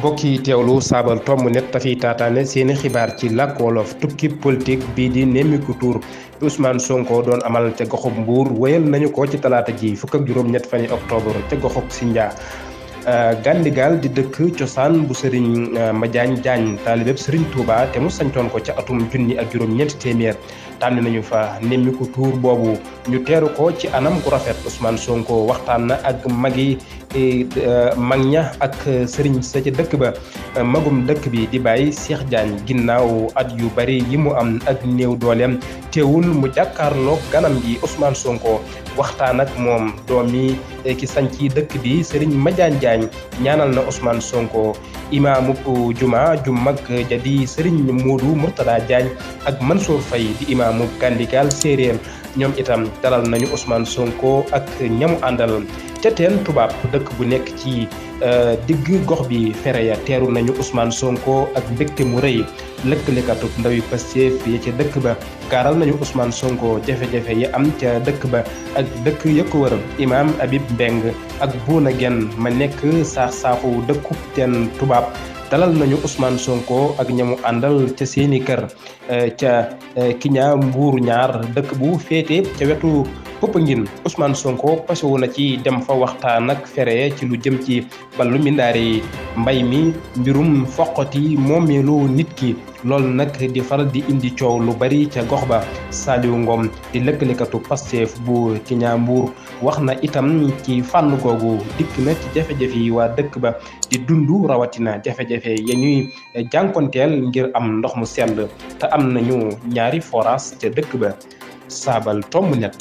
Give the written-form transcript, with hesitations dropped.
mbokk yi teewlu saabal tomb net tafiy taataane seeni xibaar ci làkk wolof tukki politique bii di nemmiku tuur bi Ousmane Sonko doon amal ca goxub Mbuur wéyal nañu ko ci talaata ji fukk ak juróom-ñett fani octobre ca goxub Sindia Gandigal di dëkk cosaan bu sëriñ Madiagne Diagne taalibeb sëriñ Touba te mu sañtoon ko ca atum junni ak juróom-ñeenti téeméer tànn nañu fa nemmiku tuur boobu ñu teeru ko ci anam gu rafet. Ousmane Sonko waxtaan na ak mag ña ak sëriñ sa ca dëkk ba magum dëkk bi di bàyyi Cheikh Diagne ginnaaw at yu bari yi mu am ak néew dooleem teewul mu jàkkaarloog ganam gi Ousmane Sonko waxtaan ak moom doomi ki sañci dëkk bi sëriñ Madiagne Diagne ñaanal na Ousmane Sonko imaamu juma ju mag ja di sëriñ Modou Mourtada Diagne ak Mansour Faye di imaamu Gandigal séeréer ñoom itam dalal nañu Ousmane Sonko ak ñamu àndal ca teen tubaab dëkk bu nekk ci digg gox bi fere ya teeru nañu Ousmane Sonko ak mbégte mu rëy lëkkalekatu ndawi Pastef ya ca dëkk ba gaaral nañu Ousmane Sonko jafe-jafe yi am ca dëkk ba ak dëkk ya ko wër imaam Habib Mbeng ak Bouna Gen ma nekk saafu dëkku teen tubaab dalal nañu Ousmane Sonko ak ñamu àndal ca seeni kër ca Kiña Mbuur ñaar dëkk bu féete ca wetu Popenguine Ousmane Sonko pasewu na ci dem fa waxtaan ak fere ci lu jëm ci ballu mindaari mbay mi mbirum foqati moomeelu nit ki loolu nag di faral di indi coow lu bari ca gox ba. Saliou Ngom di lëkkalekatu Pastef bu Kiña Mbuur wax na itam ci fànn googu dikk na ci jafe-jafe yi waa dëkk ba di dundu rawatina jafe-jafe ya ñuy jànkonteel ngir am ndox mu sell te am nañu ñaari forage ca dëkk ba. Saabal tomb net